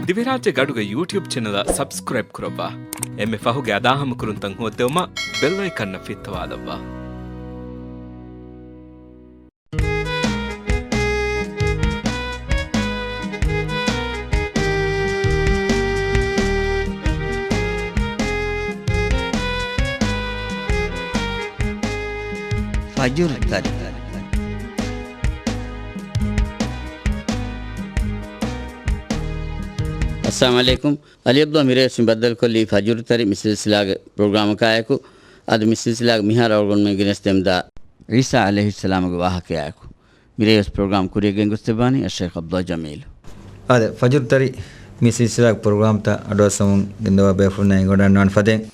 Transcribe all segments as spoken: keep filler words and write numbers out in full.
ދިވެހިރާއްޖޭގެ އަޑުގެ ޔޫޓިއުބް ޗެނަލަށް ސަބްސްކްރައިބް ކުރައްވާ. އެންމެ ފަހުގެ އަދާހަމަކުރުންތައް ހޯއްދެވުމަށް ބެލް އައިކަންއަށް ފިއްތަވާލައްވާ. ފަޖުރު ތަރި. އައްސަލާމު ޢަލައިކުމް. އަލީ ޢަބްދުﷲ މިރޭވެސް މި ބައްދަލުކޮށްލީ ފަޖުރު ތަރި މި ސިލްސިލާގެ ޕްރޮގްރާމަކާއެކު. އަދި މި ސިލްސިލާގެ މިހާރު އަޅުގަނޑުމެން ގެނެސްދެމުންދާ ޢީސާ ޢަލައިހިއްސަލާމުގެ ވާހަކަޔާއެކު. މިރޭވެސް ޕްރޮގްރާމް ކުރިޔަށް ގެންގޮސްދެއްވާނީ އައްޝައިޚް ޢަބްދުﷲ ޖަމީލު. އާދެ، ފަޖުރު ތަރި މި ސިލްސިލާގެ ޕްރޮގްރާމްތައް އަޑުއައްސަމުން ގެންދަވާ ބޭފުޅުންނާ އެނގިވަޑައިގަންނަވާނެ ފަދައިން.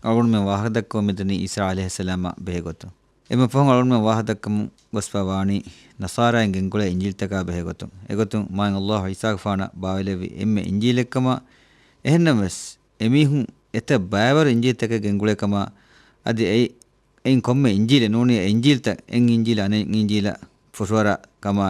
އަޅުގަނޑުމެން ވާހަކަދައްކަމުން މިދަނީ އީސާ ޢަލައިހިއްސަލާމާ ބެހޭގޮތުން. އެންމެ ފަހުން އަޅުގަނޑުމެން ވާހަކަދައްކަމުން ގޮސްފައިވާނީ ނަޞާރާއިން ގެންގުޅޭ އިންޖީލްތަކާ ބެހޭގޮތުން. އެގޮތުން މާތް ﷲ ޢީސާގެފާނަށް ބާވައިލެއްވި އެންމެ އިންޖީލެއްކަމާ، އެހެންނަމަވެސް އެމީހުން އެތައް ބައިވަރު އިންޖީލްތަކެއް ގެންގުޅޭކަމާ، އަދި އެއީ އެއިން ކޮންމެ އިންޖީލެއް ނޫނީ އެ އިންޖީލްތައް އެއް އިންޖީލަށް އަނެއް އިންޖީލަށް ފުށުއަރާ ކަމާ،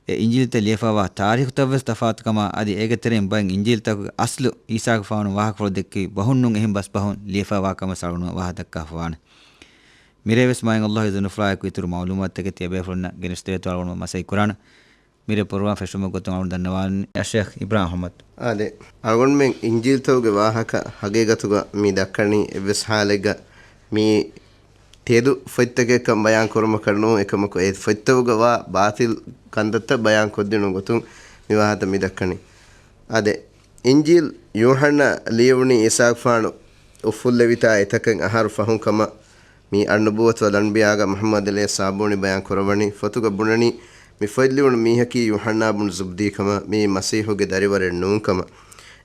އެ އިންޖީލްތައް ލިޔެފައިވާ ތާރީޚުތައްވެސް ތަފާތުކަމާ، އަދި އޭގެ ތެރެއިން ބައެއް އިންޖީލްތަކުގެ އަސްލު ޢީސާގެފާނު ވާހަކަފުޅު ދެއްކި ބަހުން ނޫން އެހެން ބަސްބަހުން ލިޔެފައިވާ ކަމަށް އަޅުގަނޑުމެން ވާހަކަދައްކާފަވާނެ. މިރޭވެސް މާތް ﷲ އިޒުނުފުޅާއެކު އިތުރު މަޢުލޫމާތުތަކެތި އެބޭފުޅުންނަށް ގެނެސްދެވޭތޯ އަޅުގަނޑުމެން މަސައްކަތް ކުރާނަން. މިރޭ ޕްރޮގްރާމް ފެށުމުގެ ގޮތުން އަޅުގަނޑު ދަންނަވާން އައްޝައިޚް އިބްރާހިމް އަޙްމަދު. އާދެ، އަޅުގަނޑުމެން އިންޖީލްތަކުގެ ވާހަކަ ހަގީގަތުގަ މި ދައްކަނީ އެއްވެސް ޙާލެއްގަ މީ ތެދު ފޮތްތަކެއްކަން ބަޔާން ކުރުމަކަށް ނޫން، އެކަމަކު އެ ފޮތްތަކުގަ ވާ ބާޠިލް ކަންތައްތައް ބަޔާން ކޮށްދިނުން ގޮތުން މި ވާހަކަ މި ދައްކަނީ. އާދެ، އިންޖީލް ޔޫޙަންނާ ލިޔެވުނީ އީސާގެފާނު އުފުއްލެވިތާ އެތަކެއް އަހަރު ފަހުން ކަމަށް މި އައްނުބުއްވަތު ވަލް އަންބިޔާގަ މުޙައްމަދު ޢަލައިހިއްސަލާމް ބުނި ބަޔާން ކުރައްވަނީ. ފޮތުގަ ބުނަނީ މި ފޮތް ލިޔުނު މީހަކީ ޔޫޙަންނާ ބުނު ޒުބްދީ ކަމަށް، މިއީ މަސީޙުގެ ދަރިވަރެއް ނޫން ކަމަށް.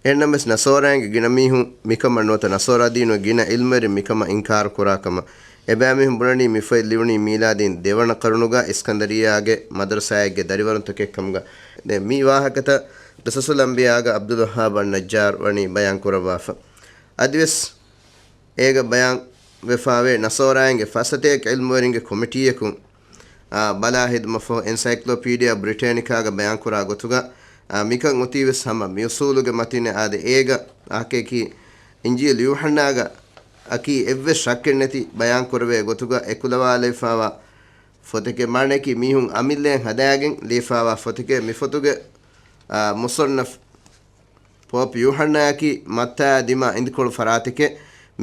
އެހެންނަމަވެސް ނަޞާރާއިންގެ ގިނަ މީހުން މިކަމަށް ނުވަތަ ނަޞާރާ ދީނުގެ ގިނަ ޢިލްމުވެރިން މިކަމަށް އިންކާރު ކުރާ ކަމަށް. އެބައިމީހުން ބުނަނީ މި ފޮތް ލިޔުނީ މީލާދީން ދެވަނަ ޤަރުނުގަ އިސްކަންދަރިއްޔާގެ މަދްރަސާއެއްގެ ދަރިވަރުންތަކެއް ކަމުގަ. ދެން މި ވާހަކަތައް ޤިޞަޞުލް އަންބިޔާގަ ޢަބްދުލް ވައްހާބް އައްނައްޖާރް ވަނީ ބަޔާން ކުރައްވާފަ. އަދިވެސް އޭގަ ބަޔާން ވެފާވޭ ނަޞާރާއިންގެ ފަސް ސަތޭކަ ޢިލްމުވެރިންގެ ކޮމިޓީއަކުން، އާ، ބަލާ ހެދުމަށްފަހު އެންސައިކްލޯޕީޑިއާ ބްރިޓޭނިކާގަ ބަޔާންކުރާ ގޮތުގަ، އާ، މިކަން އޮތީވެސް ހަމަ މިއުޞޫލުގެ މަތިން އާދެ، އޭގަ އާކެކީ އިންޖީލް ޔޫޙަންނާގަ އަކީ އެއްވެސް ޝައްކެއްނެތި ބަޔާންކުރެވޭ ގޮތުގަ އެކުލަވާލައިފާވާ ފޮތެކޭ. މާނައަކީ މީހުން އަމިއްލައިން ހަދާގެން ލިޔެފާވާ ފޮތެކޭ. މި ފޮތުގެ، އާ، މުޞައްނަފް ޕޯޕް ޔޫޙަންނާއަކީ މައްތާއާ ދިމާ އިނދިކޮޅު ފަރާތެކޭ.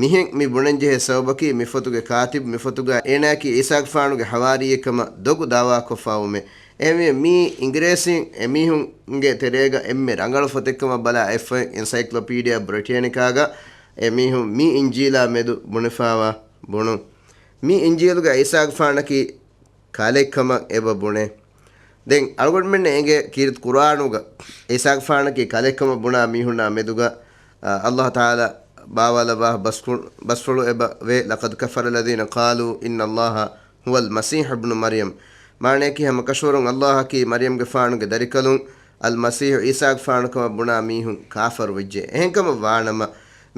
މިހެން މި ބުނަންޖެހޭ ސަބަބަކީ މި ފޮތުގެ ކާތިބު މި ފޮތުގަ އޭނާއަކީ ޢީސާގެފާނުގެ ޙަވާރީއެއްކަމަށް ދޮގު ދަޢުވާކޮށްފާވުމޭ. އެހެންވެ، މީ އިނގިރޭސިން އެމީހުންގެ ތެރޭގަ އެންމެ ރަނގަޅު ފޮތެއްކަމަށް ބަލާ އެއް ފޮތް އެންސައިކްލޯޕީޑިއާ ބްރިޓޭނިކާގަ އެމީހުން މި އިންޖީލާ މެދު ބުނެފާވާ ބުނުން. މި އިންޖީލުގަ ޢީސާގެފާނަކީ ކަލެއްކަމަށް އެބަ ބުނޭ. ދެން އަޅުގަނޑުމެންނަށް އެނގޭ ކީރިތި ޤުރުއާނުގަ ޢީސާގެފާނަކީ ކަލެއްކަމަށް ބުނާ މީހުންނާ މެދުގަ، އަ، ﷲ ތަޢާލާ ބާވާލައްވާ ބަސްފުޅު، ބަސްފުޅު އެބަ ވޭ، لقد كفر الذين قالوا إن الله هو المسيح ابن مريم. މާނައަކީ ހަމަކަށަވަރުން ﷲ އަކީ މަރްޔަމްގެފާނުގެ ދަރިކަލުން، އަލްމަސީޙު ޢީސާގެފާނުކަމަށް ބުނާ މީހުން ކާފަރު ވެއްޖެ. އެހެންކަމަށް ވާނަމަ،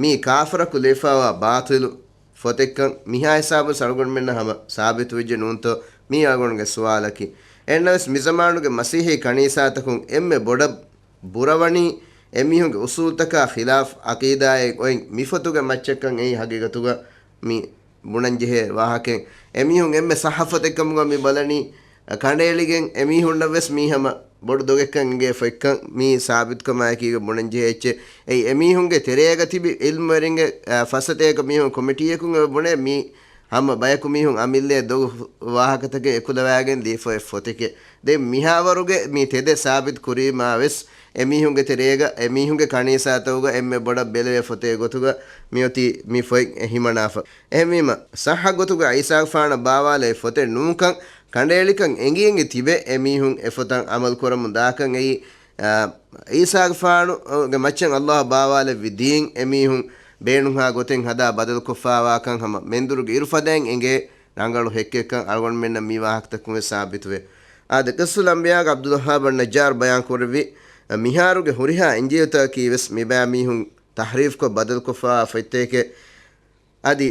މީ ކާފަރަކު ލިޔެފާވާ ބާޠިލު ފޮތެއްކަން މިހާ ހިސާބުން އަޅުގަނޑުމެންނަށް ހަމަ ސާބިތުވެއްޖެ ނޫންތޯ؟ މީ އަޅުގަނޑުގެ ސުވާލަކީ. އެހެންނަމަވެސް މިޒަމާނުގެ މަސީޙީ ކަނީސާތަކުން އެންމެ ބޮޑަށް ބުރަވަނީ އެމީހުންގެ އުޞޫލުތަކާ ޚިލާފް ޢަޤީދާއެއް އޮތް މި ފޮތުގެ މައްޗަށްކަން. އެއީ ހަގީގަތުގަ މި ބުނަންޖެހޭ ވާހަކައެއް. އެމީހުން އެންމެ ޞައްޙަ ފޮތެއްކަމުގަ މި ބަލަނީ، ކަނޑައެޅިގެން އެމީހުންނަށްވެސް މީ ހަމަ ބޮޑު ދޮގެއްކަން އެނގޭ ފޮތްކަން. މީ ސާބިތުކަމާއެކީގަ ބުނަންޖެހޭ އެއްޗެއް. އެއީ އެމީހުންގެ ތެރޭގަ ތިބި ޢިލްމުވެރިންގެ، އަ، ފަސް ސަތޭކަ މީހުން ކޮމިޓީއަކުން އެބަ ބުނޭ މީ ހަމަ ބަޔަކު މީހުން އަމިއްލައަށް ދޮގު ވާހަކަތަކެއް އެކުލަވާގެން ލިޔެފަ އޮތް ފޮތެކޭ. ދެން މިހާވަރުގެ މި ތެދެއް ސާބިތު ކުރީމާވެސް، އެމީހުންގެ ތެރޭގަ އެމީހުންގެ ކަނީސާތަކުގަ އެންމެ ބޮޑަށް ބެލެވޭ ފޮތެއް ގޮތުގަ މިއޮތީ މި ފޮތް ހިމަނާފަ. އެހެންވީމަ، ޞައްޙަ ގޮތުގަ ޢީސާގެފާނަށް ބާވާލެވި ފޮތެއް ނޫންކަން، ކަނޑައެޅިކަން އެނގި އެނގި ތިބެ އެމީހުން އެފޮތަށް ޢަމަލު ކުރަމުން ދާކަން އެއީ، އާ، ޢީސާގެފާނުގެ މައްޗަށް ﷲ ބާވާލެއްވި ދީން އެމީހުން ބޭނުންހާ ގޮތެއް ހަދާ ބަދަލުކޮށްފާވާކަން ހަމަ މެންދުރުގެ އިރު ފަދައިން އެނގޭ ރަނގަޅު ހެއްކެއްކަން އަޅުގަނޑުމެންނަށް މި ވާހަކަތަކުން ވެސް ސާބިތުވޭ. އާދެ، ޤިޞަޞުލް އަންބިޔާގެ ޢަބްދުލް ވައްހާބް އައްނައްޖާރު ބަޔާން ކުރެއްވި، މިހާރުގެ ހުރިހާ އިންޖީލުތަކަކީ ވެސް މިބައިމީހުން ތަޙްރީފްކޮށް ބަދަލުކޮށްފާ ފޮތްތަކެކޭ. އަދި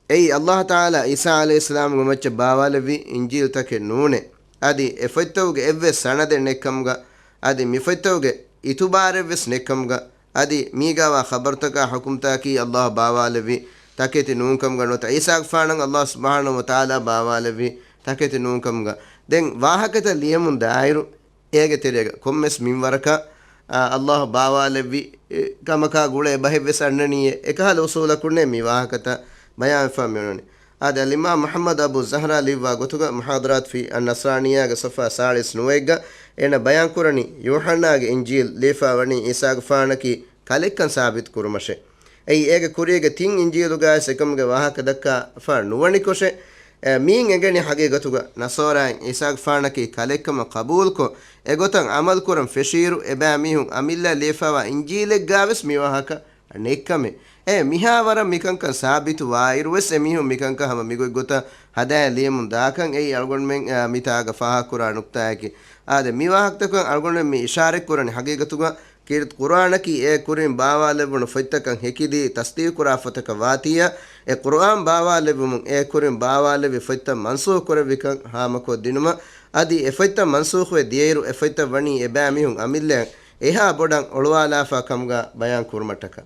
އެއީ ﷲ ތަޢާލާ ޢީސާ ޢަލައިހިއްސަލާމުގެ މައްޗަށް ބާވާލެއްވި އިންޖީލުތަކެއް ނޫނޭ. އަދި އެ ފޮތްތަކުގެ އެއްވެސް ސަނަދެއް ނެތްކަމުގަ، އަދި މި ފޮތްތަކުގެ އިތުބާރެއްވެސް ނެތްކަމުގަ، އަދި މީގާވާ ޚަބަރުތަކާ ޙުކުމްތަކަކީ ﷲ ބާވާލެއްވި ތަކެތި ނޫންކަމުގަ ނުވަތަ ޢީސާގެފާނަށް ﷲ ސުބްޙާނަހޫ ވަތަޢާލާ ބާވާލެއްވި ތަކެތި ނޫންކަމުގަ. ދެން ވާހަކަތައް ލިޔެމުން ދާއިރު، އޭގެ ތެރޭގަ ކޮންމެސް މިންވަރަކަށް، އާ، ﷲ ބާވާލެއްވި، އެ، ކަމަކާ ގުޅޭ ބަހެއްވެސް އަންނަނީއޭ. އެކަހަލަ އުސޫލަކުންނޭ މި ވާހަކަތައް ބަޔާންވެފަ މިއޮންނަނީ. އާދެ، އަލްއިމާމް މުޙައްމަދު އަބޫ ޒަހްރާ ލިޔުއްވާ ގޮތުގަ، މުޙާޟަރާތު ފީ އައްނަޞްރާނިއްޔާގެ ޞަފްޙާ ސާޅީސް ނުވައެއްގަ އޭނަ ބަޔާންކުރަނީ، ޔޫޙަންނާގެ އިންޖީލް ލިޔެފަ ވަނީ ޢީސާގެފާނަކީ ކަލެއްކަން ސާބިތު ކުރުމަށޭ. އެއީ، އޭގެ ކުރީގެ ތިން އިންޖީލުގައިވެސް އެކަމުގެ ވާހަކަ ދައްކާފަ ނުވަނިކޮށޭ. އެ، މިއިން އެނގެނީ ޙަޤީޤަތުގަ ނަޞާރާއިން ޢީސާގެފާނަކީ ކަލެއްކަމަށް ޤަބޫލުކޮށް، އެގޮތަށް ޢަމަލުކުރަން ފެށިއިރު، އެބައިމީހުން އަމިއްލައަށް ލިޔެފައިވާ އިންޖީލެއްގައިވެސް މި ވާހަކަ ނެތްކަމެއް. އެ މިހާ ވަރަށް މިކަންކަން ސާބިތު ވާއިރުވެސް، އެމީހުން މިކަންކަން ހަމަ މިގޮތްގޮތަށް ހަދާ ލިޔެމުން ދާކަން އެއީ އަޅުގަނޑުމެން، އާ، މިތާގަ ފާހަގަކުރާ ނުކްތާއަކީ. އާދެ، މި ވާހަކަތަކުން އަޅުގަނޑުމެން މި އިޝާރަތްކުރަނީ ޙަޤީޤަތުގަ ކީރިތި ޤުރުއާނަކީ އެ ކުރިން ބާވާލެއްވުނު ފޮތްތަކަށް ހެކިދީ ތަޞްދީޤުކުރާ ފޮތަކަށް ވާތީއަށް، އެ ޤުރުއާން ބާވާލެއްވުމުން އެ ކުރިން ބާވާލެއްވި ފޮތްތައް މަންސޫޚުކުރެއްވިކަން ހާމަކޮށްދިނުމަށް، އަދި އެ ފޮތްތައް މަންސޫޚުވެ ދިޔައިރު އެ ފޮތްތައް ވަނީ އެބައިމީހުން އަމިއްލައަށް އެހާ ބޮޑަށް އޮޅުވާލާފާ ކަމުގަ ބަޔާން ކުރުމަށްޓަކާ.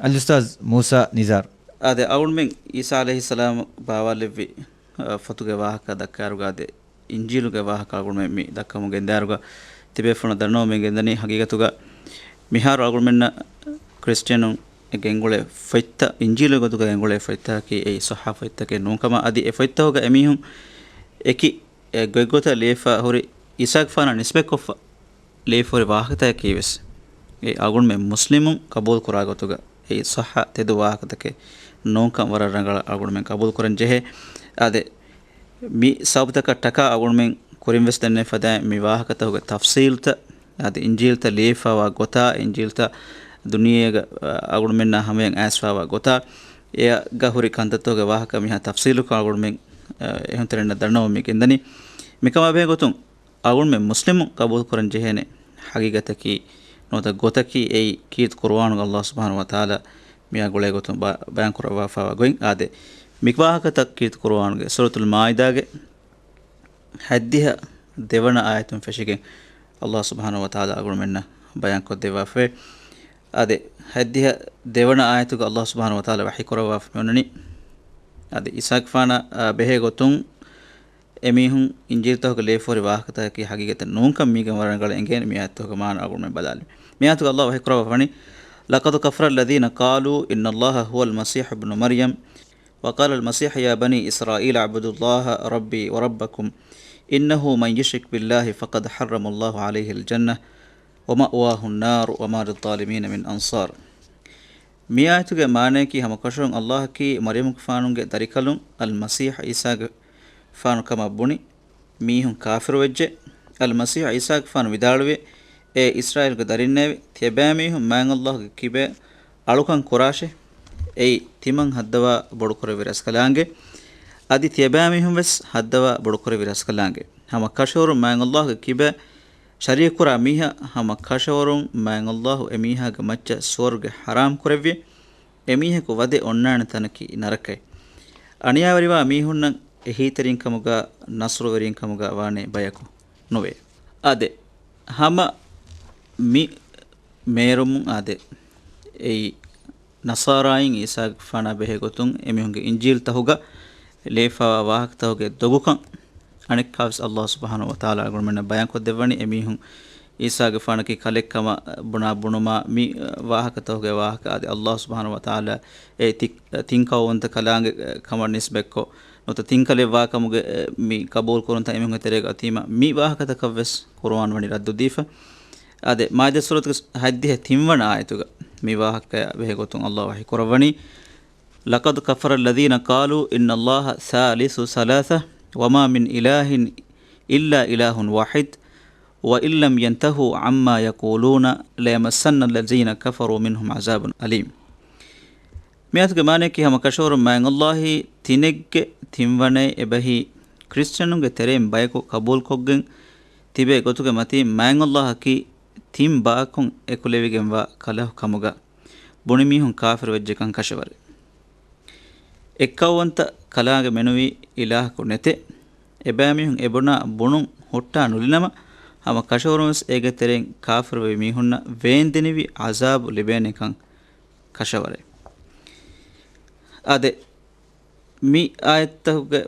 އަލްއުސްތާޛް މޫސާ ނިޒާރު. އާދެ، އަޅުގަނޑުމެން ޢީސާ ޢަލައިހިއްސަލާމް ބާވާލެއްވި، އަ، ފޮތުގެ ވާހަކަ ދައްކާއިރުގަ އާދެ، އިންޖީލުގެ ވާހަކަ އަޅުގަނޑުމެން މި ދައްކަމުން ގެންދާއިރުގަ ތިބޭފުޅުން ދަންނަވަމުން ގެންދަނީ ޙަޤީޤަތުގަ މިހާރު އަޅުގަނޑުމެންނަށް ކްރިސްޓިއަނުން ގެންގުޅޭ ފޮތްތައް، އިންޖީލުގެ ގޮތުގަ ގެންގުޅޭ ފޮތްތަކަކީ އެއީ ޞައްޙަ ފޮތްތަކެއް ނޫންކަމަށް، އަދި އެ ފޮތްތަކުގަ އެމީހުން އެކި އެ ގޮތްގޮތަށް ލިޔެފަ ހުރި ޢީސާގެފާނާ ނިސްބަތްކޮށްފަ ލިޔެފަ ހުރި ވާހަކަތަކަކީވެސް އެ އަޅުގަނޑުމެން މުސްލިމުން ޤަބޫލުކުރާ ގޮތުގަ އެއީ ޞައްޙަ ތެދު ވާހަކަތަކެއް ނޫންކަން ވަރަށް ރަނގަޅަށް އަޅުގަނޑުމެން ޤަބޫލުކުރަން ޖެހޭ. އާދެ، މި ސަބަބުތަކަށް ޓަކާ އަޅުގަނޑުމެން ކުރިންވެސް ދެންނެވި ފަދައިން މި ވާހަކަތަކުގެ ތަފްޞީލުތައް، އަދި އިންޖީލްތައް ލިޔެފައިވާ ގޮތާ، އިންޖީލްތައް ދުނިޔޭގަ، އަ، އަޅުގަނޑުމެންނާ ހަމަޔަށް އައިސްފައިވާ ގޮތާ، އެއަށް ހުރި ކަންތައްތަކުގެ ވާހަކަ މިހާ ތަފްޞީލުކޮށް އަޅުގަނޑުމެން، އަ، އެހުންތެރިންނަށް ދަންނަވަމުން މި ގެންދަނީ. މިކަމާ ބެހޭ ގޮތުން އަޅުގަނޑުމެން މުސްލިމުން ޤަބޫލުކުރަން ޖެހޭނެ ޙަޤީޤަތަކީ ނުވަތަ ގޮތަކީ އެއީ ކީރިތި ޤުރުއާނުގަ ﷲ ސުބްޙާނަހޫ ވަތަޢާލާ މިއާ ގުޅޭ ގޮތުން ބަ-، ބަޔާން ކުރައްވާފައިވާ ގޮތް. އާދެ، މި ވާހަކަތައް ކީރިތި ޤުރުއާނުގެ ސޫރަތުލް މާއިދާގެ ހަތްދިހަ ދެވަނަ އާޔަތުން ފެށިގެން ﷲ ސުބްޙާނަހޫ ވަތަޢާލާ އަޅުގަނޑުމެންނަށް ބަޔާންކޮށްދެއްވާފައި. އާދެ، ހަތްދިހަ ދެވަނަ އާޔަތުގަ ﷲ ސުބްޙާނަހޫ ވަތަޢާލާ ވަޙީ ކުރައްވާފަ މިއޮންނަނީ، އާދެ، ޢީސާގެފާނާ، އާ، ބެހޭ ގޮތުން އެމީހުން އިންޖީލުތަކުގަ ލިޔެފަ ހުރި ވާހަކަތަކަކީ ޙަޤީޤަތެއް ނޫންކަން މީގެން ވަރަށް ރަނގަޅަށް އެނގޭނެ މި އާޔަތުގެ މާނަ އަޅުގަނޑުމެން ބަލާލި. މި އާޔަތުގަ ﷲ ވަޙީ ކުރައްވާފަ ވަނީ، لقد كفر الذين قالوا إن الله هو المسيح ابن مريم وقال المسيح يا بني إسرائيل اعبدوا الله ربي وربكم إنه من يشرك بالله فقد حرم الله عليه الجنة ومأواه النار وما للظالمين من أنصار. މި އާޔަތުގެ މާނަޔަކީ ހަމަ ކަށަވަރުން ﷲ އަކީ މަރްޔަމުގެފާނުގެ ދަރިކަލުން އަލްމަސީޙް ޢީސާގެފާނު ކަމަށް ބުނި މީހުން ކާފިރުވެއްޖެ. އަލްމަސީޙް ޢީސާގެފާނު ވިދާޅުވި، އޭ އިސްރާއީލްގެ ދަރިންނޭވެ! ތިޔަބައިމީހުން މާތް ﷲ ގެ ކިބައިން އަޅުކަން ކުރާށޭ! އެއީ ތިމަން ހައްދަވާ ބޮޑުކުރެއްވި ރަސްކަލާނގެ، އަދި ތިޔަބައިމީހުން ވެސް ހައްދަވާ ބޮޑުކުރެއްވި ރަސްކަލާނގެ. ހަމަ ކަށަވަރުން މާތް ﷲ ގެ ކިބަ ޝަރީކުކުރާ މީހާ ހަމަ ކަށަވަރުން މާތް ﷲ އެމީހާގެ މައްޗަށް ސުވަރުގެ ޙަރާމް ކުރެއްވި. އެމީހަކު ވަދެ އޮންނާނެ ތަނަކީ ނަރަކައެއް. އަނިޔާވެރިވާ މީހުންނަށް އެހީތެރިންކަމުގަ، ނަޞްރުވެރިންކަމުގަ ވާނެ ބަޔަކު ނުވޭ. އާދެ، ހަމަ މި މޭރުމުން އާދެ، އެއީ ނަޞާރާއިން ޢީސާގެފާނާ ބެހޭ ގޮތުން އެމީހުންގެ އިންޖީލްތަކުގަ ލިޔެފައިވާ ވާހަކަތަކުގެ ދޮގުކަން އަނެއްކާވެސް ﷲ ސުބްޙާނަހޫ ވަތަޢާލާ އަޅުގަނޑުމެންނަށް ބަޔާންކޮށްދެއްވަނީ، އެމީހުން ޢީސާގެފާނަކީ ކަލެއްކަމަށް ބުނާ ބުނުމާ، މި ވާހަކަތަކުގެ ވާހަކަ އަދި ﷲ ސުބްޙާނަހޫ ވަތަޢާލާ އެ ތި-، ތިން ކައުވަންތަ ކަލާނގެ ކަމަށް ނިސްބަތްކޮށް، ނުވަތަ ތިން ކަލެއްވާކަމުގެ މި ޤަބޫލުކުރުންތައް އެމީހުންގެ ތެރޭގަ އޮތީމަ، މި ވާހަކަތަކަށްވެސް ޤުރުއާން ވަނީ ރައްދުދީފަ. އާދެ، މާއިދާ ސޫރަތުގެ ހަތްދިހަ ތިންވަނަ އާޔަތުގަ މި ވާހަކަޔާ ބެހޭ ގޮތުން ﷲ ވަޙީ ކުރައްވަނީ، لقد كفر الذين قالوا إن الله ثالث ثلاثة وما من إله إلا إله واحد وإن لم ينتهوا عما يقولون ليمسن الذين كفروا منهم عذاب أليم. މި އާޔަތުގެ މާނަޔަކީ ހަމަ ކަށަވަރުން މާތް ﷲ އީ ތިނެއްގެ ތިންވަނައޭ އެބަހީ ކްރިސްޗިއަނުންގެ ތެރެއިން ބަޔަކު ޤަބޫލުކޮށްގެން ތިބޭ ގޮތުގެ މަތީން މާތް ﷲ އަކީ ތިން ބައަކުން އެކުލެވިގެންވާ ކަލަހު ކަމުގަ ބުނި މީހުން ކާފިރުވެއްޖެކަން ކަށަވަރެއް. އެއްކައުވަންތަ ކަލާނގެ މެނުވީ އިލާހަކު ނެތޭ. އެބައިމީހުން އެބުނާ ބުނުން ހުއްޓާ ނުލިނަމަ، ހަމަ ކަށަވަރުން ވެސް އޭގެ ތެރެއިން ކާފަރުވި މީހުންނަށް ވޭންދެނިވި ޢަޒާބު ލިބޭނެކަން ކަށަވަރެއް. އާދެ، މި އާޔަތްތަކުގެ،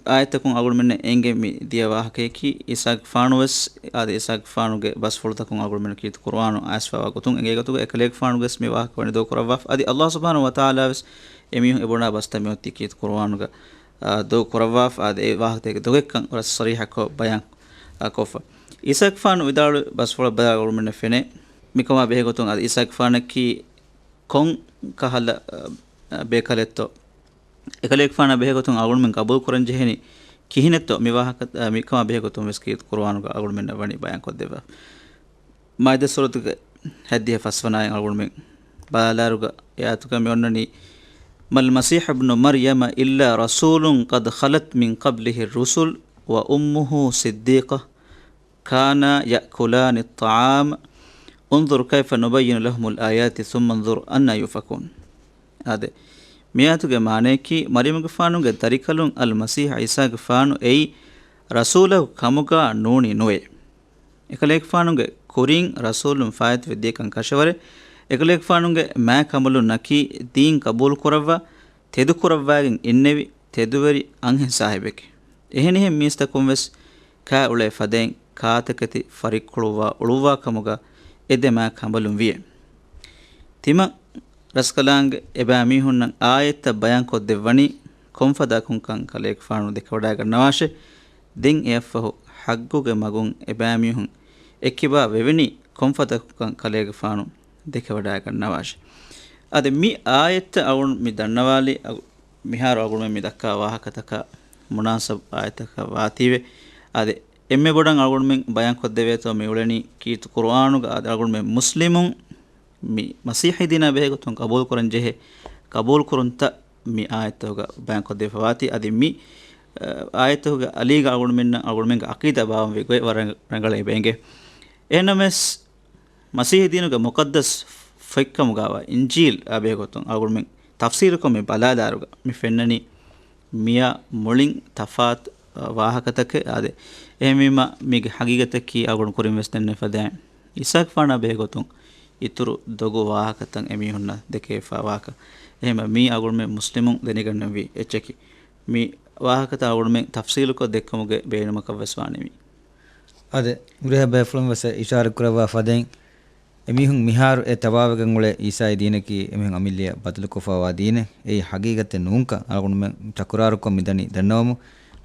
އާޔަތްތަކުން އަޅުގަނޑުމެންނަށް އެނގޭ މި ދިޔަ ވާހަކަޔަކީ، އީސާގެފާނު ވެސް، އާދެ، އީސާގެފާނުގެ ބަސްފުޅުތަކުން އަޅުގަނޑުމެން ކީރިތި ޤުރުއާނު އައިސްފަވާ ގޮތުން އެނގޭ ގޮތުގަ އެކަލޭގެފާނުގެ ވެސް މި ވާހަކަ ވަނީ ދޫ ކުރައްވާފަ. އަދި ﷲ ސުބްޙާނަހޫ ވަތަޢާލާ ވެސް އެމީހުން އެބުނާ ބަސްތައް މިއޮތީ ކީރިތި ޤުރުއާނުގަ، އާ، ދޫ ކުރައްވާފަ. އާދެ، އެ ވާހަކަތަކެއް ދޮގެއްކަން ވަރަށް ޞަރީޙަކޮށް ބަޔާން، އާ، ކޮށްފަ. އީސާގެފާނު ވިދާޅުވި ބަސްފުޅަށް ބަލާ އަޅުގަނޑުމެންނަށް ފެނޭ، މިކަމާ ބެހޭގޮތުން އަދި އީސާގެފާނަކީ ކޮން ކަހަލަ، އަ، ބޭކަލެއްތޯ؟ އެކަލޭގެފާނާ ބެހޭގޮތުން އަޅުގަނޑުމެން ޤަބޫލު ކުރަން ޖެހެނީ ކިހިނެއްތޯ؟ މި ވާހަކަ، އަ، މިކަމާ ބެހޭގޮތުން ވެސް ކީރިތި ޤުރުއާނުގަ އަޅުގަނޑުމެންނަށް ވަނީ ބަޔާންކޮށްދެއްވާ. މާއިދާ ސޫރަތުގެ ހައްދިހަ ފަސްވަނަ އާޔަތް އަޅުގަނޑުމެން ބަލާލާރުގަ އެ އާޔަތުގަ މި އޮންނަނީ، "ما المسيح ابن مريم إلا رسول قد خلت من قبله الرسل وأمه صديقة كانا يأكلان الطعام انظر كيف نبين لهم الآيات ثم انظر أنى يؤفكون." އާދެ، މި އާޔަތުގެ މާނަޔަކީ، މަރްޔަމުގެފާނުގެ ދަރިކަލުން އަލްމަސީޙް ޢީސާގެފާނު އެއީ ރަސޫލަކު ކަމުގަ ނޫނީ ނުވޭ. އެކަލޭގެފާނުގެ ކުރިން ރަސޫލުން ފާއިތުވެ ދިޔަކަން ކަށަވަރެއް، އެކަލޭގެފާނުގެ މާތް ކަނބަލުންނަކީ ދީން ޤަބޫލު ކުރައްވާ، ތެދުކުރައްވާގެން އިންނެވި ތެދުވެރި އަންހެން ސާހިބެކޭ. އެހެނިހެން މީސްތަކުން ވެސް ކާ އުޅޭ ފަދައިން ކާތަކެތި ފަރިއްކުޅުއްވާ އުޅުއްވާ ކަމުގަ އެ ދެ މާތް ކަނބަލުން ވިޔޭ. ތިމަން ރަސްކަލާނގެ އެބައިމީހުންނަށް އާޔަތްތައް ބަޔާންކޮށްދެއްވަނީ ކޮންފަދައަކުންކަން ކަލޭގެފާނު ދެކެވަޑައިގަންނަވާށޭ. ދެން އެއަށްފަހު ޙައްޤުގެ މަގުން އެބައިމީހުން އެއްކިބާ ވެވެނީ ކޮންފަދައަކުންކަން ކަލޭގެފާނު ދެކެވަޑައިގަންނަވާށޭ. އަދި މި އާޔަތްތައް އަޅުގަނޑު މި ދަންނަވާލީ، އަގު-، މިހާރު އަޅުގަނޑުމެން މި ދައްކާ ވާހަކަތަކާ މުނާސަބު އާޔަތަކަށް ވާތީވެ. އަދި އެންމެ ބޮޑަށް އަޅުގަނޑުމެން ބަޔާންކޮށްދެވޭތޯ މި އުޅެނީ ކީރިތި ޤުރުއާނުގަ އަދި އަޅުގަނޑުމެން މުސްލިމުން މި މަސީޙީ ދީނާ ބެހޭގޮތުން ޤަބޫލުކުރަން ޖެހޭ ޤަބޫލުކުރުންތައް މި އާޔަތްތަކުގަ ބަޔާންކޮށްދެވިފަވާތީ. އަދި މި، އަ، އާޔަތްތަކުގެ އަލީގަ އަޅުގަނޑުމެންނަށް އަޅުގަނޑުމެންގެ ޢަޤީދާ ބާވަންވީ ގޮތް ވަރަށް ރަނގަޅަށް އެބަ އެނގޭ. އެހެންނަމަވެސް، މަސީޙީ ދީނުގެ މުޤައްދަސް ފޮތްކަމުގައިވާ އިންޖީލާ ބެހޭގޮތުން އަޅުގަނޑުމެން ތަފްސީލުކޮށް މި ބަލާލާރުގަ މި ފެންނަނީ މިއާ މުޅިން ތަފާތު، އަ، ވާހަކަތަކެއް. އާދެ، އެހެންވީމަ މީގެ ހަގީގަތަކީ އަޅުގަނޑު ކުރިން ވެސް ދެންނެވި ފަދައިން އީސާގެފާނާ ބެހޭގޮތުން އިތުރު ދޮގު ވާހަކަތައް އެމީހުންނަށް ދެކެވިފައި ވާކަން. އެހެންވީމަ މީ އަޅުގަނޑުމެން މުސްލިމުން ދެނެގަންނަންވީ އެއްޗަކީ. މި ވާހަކަތައް އަޅުގަނޑުމެން ތަފްސީލުކޮށް ދެއްކުމުގެ ބޭނުމަކަށް ވެސް ވާނެ މީ. އާދެ، ހުރިހާ ބޭފުޅުން ވެސް އިޝާރަތްކުރައްވާ ފަދައިން، އެމީހުން މިހާރު އެ ތަބާވެގެން އުޅޭ އީސާއީ ދީނަކީ އެމީހުން އަމިއްލައަށް ބަދަލުކޮށްފައިވާ ދީނެއް. އެއީ ހަގީގަތެއް ނޫންކަން އަޅުގަނޑުމެން ތަކުރާރުކޮށް މިދަނީ ދަންނަވަމުން.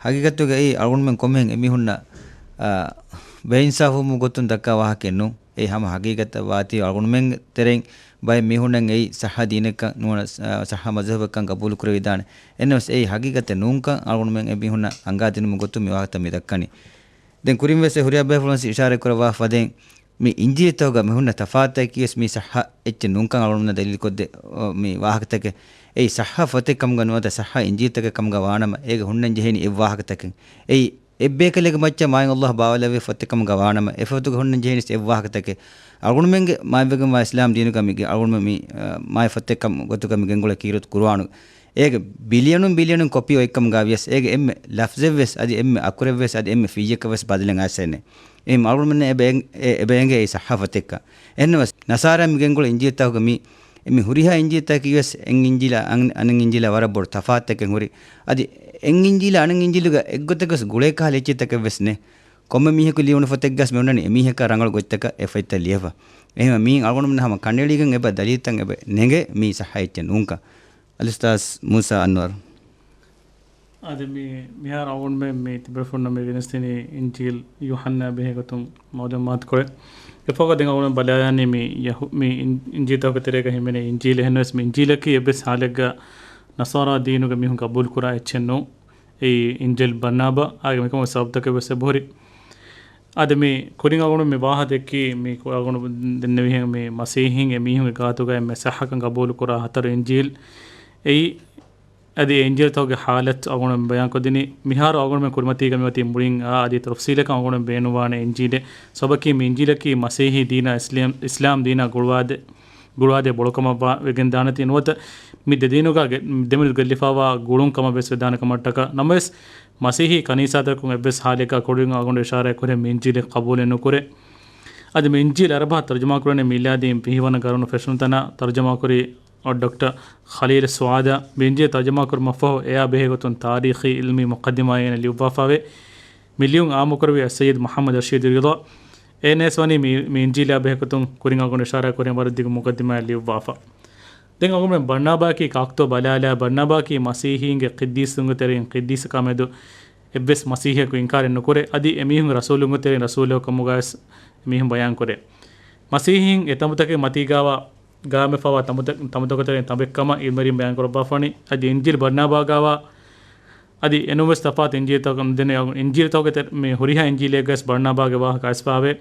ހަގީގަތުގައި އަޅުގަނޑުމެން ކޮންމެހެން އެމީހުންނަށް، އާ، ބޭއިންސާފުވުމުގެ ގޮތުން ދައްކާ ވާހަކައެއް ނޫން. އެއީ ހަމަ ހަގީގަތަށް ވާތީ އަޅުގަނޑުމެންގެ ތެރެއިން ބައެއް މީހުންނަށް އެއީ ޞައްޙަ ދީނެއްކަން ނުވަތަ، އާ، ޞައްޙަ މަޒްހަބެއްކަން ގަބޫލު ކުރެވިދާނެ. އެހެންނަމަވެސް އެއީ ހަގީގަތެއް ނޫންކަން އަޅުގަނޑުމެން އެމީހުންނަށް އަންގާދިނުމުގެ ގޮތުން މި ވާހަކަތައް މި ދައްކަނީ. ދެން ކުރިން ވެސް އެ ހުރިހާ ބޭފުޅުން ވެސް އިޝާރަތް ކުރައްވާ ފަދައިން، މި އިންޖީލްތަކުގަ މި ހުންނަ ތަފާތަކީ ވެސް މީ ޞައްޙަ އެއްޗެއް ނޫންކަން އަޅުގަނޑުމެންނަށް ދަލީލުކޮށްދޭ، އޮ، މި ވާހަކަތަކެއް. އެއީ ޞައްޙަ ފޮތެއް ކަމުގަ ނުވަތަ ޞައްޙަ އިންޖީލްތަކެއް ކަމުގަ ވާނަމަ، އޭގަ ހުންނަން ޖެހޭނީ އެއް ވާހަކަތަކެއް. އެއީ އެއްބޭކަލެއްގެ މައްޗަށް މާތް ﷲ ބާވައިލެއްވި ފޮތެއް ކަމުގަ ވާނަމަ، އެ ފޮތުގަ ހުންނަން ޖެހޭނީ ވެސް އެއް ވާހަކަތަކެއް. އަޅުގަނޑުމެންގެ މާތްވެގެންވާ އިސްލާމް ދީނުގަ މި ގެ-، އަޅުގަނޑުމެން މި، އަ، މާތް ފޮތެއް ކަމުގަ ގޮތުގަ މި ގެންގުޅޭ ކީރިތި ޤުރުއާނު. އޭގެ ބިލިއަނުން ބިލިއަނުން ކޮޕީ އޮތްކަމުގަ ވިޔަސް، އޭގެ އެންމެ ލަފްޒެއްވެސް، އަދި އެންމެ އަކުރެއްވެސް، އަދި އެންމެ ފިއްޔަކަށްވެސް ބަދަލެއް އައިސްފައެއް ނެތް. އެހެން އަޅުގަނޑުމެންނަށް އެބަ އެން-، އެ-، އެބަ އެނގޭ އެއީ ޞައްޙަ ފޮތެއްކަން. އެހެންނަމަވެސް، ނަޞާރާ މި ގެންގުޅޭ އިންޖީލްތަކުގަ މި، މި ހުރިހާ އިންޖީލްތަކަކީ ވެސް އެއް އިންޖީލާ އަން-، އަނެއް އިންޖީލާ ވަރަށް ބޮޑު ތަފާތުތަކެއް ހުރި. އަދި އެއް އިންޖީލާ އަނެއް އިންޖީލުގަ އެއްގޮތަކަށް ވެސް ގުޅޭ ކަހަލަ އެއްޗެއްތަކެއް ވެސް ނެތް. ކޮންމެ މީހަކު ލިޔުނު ފޮތެއްގަސް މި އޮންނަނީ އެމީހަކާ ރަނގަޅު ގޮތްތަކަށް އެ ފޮތްތައް ލިޔެފަ. އެހެންވެ މީން އަޅުގަނޑުމެން ހަމަ ކަނޑައެޅީގެން އެބަ ދަލީލްތައް އެބަ ނެގޭ މީ ޞައްޙަ އެއްޗެއް ނޫންކަން. އަލްއުސްތާޛް މޫސާ އަންވަރު. އާދެ، މި-، މިހާރު އަޅުގަނޑުމެން މި ތިބޭފުޅުންނަށް މި ގެނެސްދިނީ އިންޖީލް ޔޫޙަންނާ ބެހޭ ގޮތުން މައުލޫމާތުކޮޅެއް. އެއަށްފަހުގަ ދެން އަޅުގަނޑުމެން ބަލާލާނީ މި ޔަހޫ-، މި އިން-، އިންޖީލްތަކުގެ ތެރޭގަ ހިމެނޭ އިންޖީލް. އެހެންވެސް މި އިންޖީލަކީ އެއްވެސް ހާލެއްގަ ނަޞާރާ ދީނުގެ މީހުން ގަބޫލުކުރާ އެއްޗެއް ނޫން. އެއީ އިންޖީލް ބަންނާބާ، އާގެ މިކަމުގެ ސަބަބުތަކެއް ވެސް އެބަހުރި. އާދެ، މި ކުރިން އަޅުގަނޑު މި ވާހަ ދެއްކީ، މި ކު-، އަޅުގަނޑު ދެންނެވިހެން މި މަސީޙީން އެމީހުންގެ ގާތުގައި އެންމެ ޞައްޙަކަން ގަބޫލުކުރާ ހަތަރު އިންޖީލް. އެއީ، އަދި އެ އިންޖީލްތަކުގެ ޙާލަތު އަޅުގަނޑު ބަޔާންކޮށްދިނީ. މިހާރު އަޅުގަނޑު ކުރިމަތީގަ މިއޮތީ މުޅިން އާ އަދި ތަފްޞީލަކަށް އަޅުގަނޑު ބޭނުންވާނެ އިންޖީލެއް. ސަބަބަކީ މި އިންޖީލަކީ މަސީޙީ ދީނާ އިސްލާމް، އިސްލާމް ދީނާ ގުޅުވާދޭ ގުޅާދޭ ބޮޅުކަމަށް ވާ ވެގެން ދާނެތީ ނުވަތަ މި ދެ ދީނުގަ ގެ-، ދެމެދު ގެއްލިފާވާ ގުޅުން ކަމަށް ވެސް ވެދާނެ ކަމަށްޓަކާ. ނަމަވެސް، މަސީހީ ކަނީސާތަކުން އެއްވެސް ހާލެއްގަ ކުރިން އަގުނޑު އިޝާރާތް ކުރިހެން މި އިންޖީލެއް ޤަބޫލެއް ނުކުރޭ. އަދި މި އިންޖީލް އަރަބަށް ތަރުޖަމާ ކުރަނީ މީލާދީން ވިހި ވަނަ ގަރުނު ފެށުނު ތަނާ ތަރުޖަމާ ކުރި ޑޮކްޓަރ ޚަލީލް ސުވާދާ. މި އިންޖީލް ތަރުޖަމާ ކުރުމަށް ފަހު އެޔާ ބެހޭ ގޮތުން ތާރީޚީ އިލްމީ މުޤައްދިމާއެއް އޭނަ ލިޔުއްވާފާވޭ. މި ލިޔުން އާއްމުކުރެއްވީ އައްސައްޔިދު މުޙައްމަދު ރަޝީދު ރިޟާ. އޭނަޔަސް ވަނީ މި، މި އިންޖީލާ ބެހޭ ގޮތުން ކުރިން އަގުން އިޝާރާތް ކުރިން ވަރަށް ދިގު މުޤައްދިމާއެއް ލިޔުއްވާފަ. ދެން އަގުން ބަރްނާބާއަކީ ކާކުތޯ ބަލާލާ، ބަރްނާބާއަކީ މަސީހީންގެ ޤިއްދީސުންގެ ތެރެއިން ޤިއްދީސަކާ މެދު އެއްވެސް މަސީހިއަކު އިންކާރެއް ނުކުރޭ. އަދި އެމީހުން ރަސޫލުންގެ ތެރެއިން ރަސޫލެއް ކަމުގައިވެސް މީހުން ބަޔާންކުރޭ. މަސީހީން އެ ތަނބުތަކެއް މަތީގާވާ ގާއިމްވެފާވާ ތަނބުތަ-، ތަނބުތަކުގެ ތެރެއިން ތަނބެއްކަމަށް އިލްމުވެރިން ބަޔާންކުރައްވާފާނީ. އަދި އިންޖީލް ބަރްނާބާގާވާ އަދި އެނޫންވެސް ތަފާތު އިންޖީލްތަކަކަށް ނުދެނެ. އިންޖީލްތަކުގެ ތެ-، މި ހުރިހާ އިންޖީލެއްގަވެސް ބަރްނާބާގެ ވާހަކަ އައިސްފާވޭ.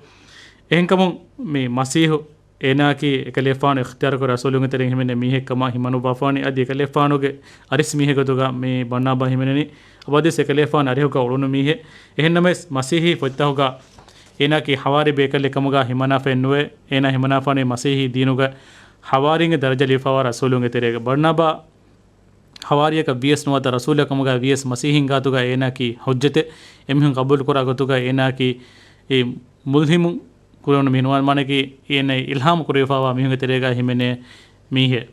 އެހެންކަމުން މި މަސީހު އޭނާއަކީ އެކަލޭފާނު އިޚްތިޔާރުކުރި ރަސޫލުންގެ ތެރެއިން ހިމެނޭ މީހެއްކަމަށް ހިމަނުއްވާފާނީ. އަދި އެކަލޭފާނުގެ އަރިސް މީހެއް ގޮތުގަ މި ބަރްނާބާ ހިމެނެނީ. އަބަދުވެސް އެކަލޭފާނު އަރިހުގަ އުޅުނު މީހެއް. އެހެންނަމަވެސް މަސީހީ ފޮތްތަކުގަ އޭނާއަކީ ހަވާރި ބޭކަލެއް ކަމުގަ ހިމަނާފައެއް ނުވޭ. އޭނާ ހިމަނާފާނީ މަސީހީ ދީނުގަ ހަވާރީންގެ ދަރަޖަ ލިޔުއްވާފާވާ ރަސޫލުންގެ ތެރޭގަ. ބަރްނާބާ ހަވާރިއަކަށް ވިޔަސް ނުވަތަ ރަސޫލެއް ކަމުގަ ވިޔަސް މަސީހީން ގާތުގަ އޭނާއަކީ ޙުއްޖަތެއް. އެމީހުން ޤަބޫލުކުރާ ގޮތުގަ އޭނާއަކީ އެ މުލްހިމު ކުރެވުނު މީހެއް ނުވާނެ، މާނައަކީ އޭނާ އިލްހާމު ކުރެވިފާވާ މީހުންގެ ތެރޭގަ ހިމެނޭ މީހެއް.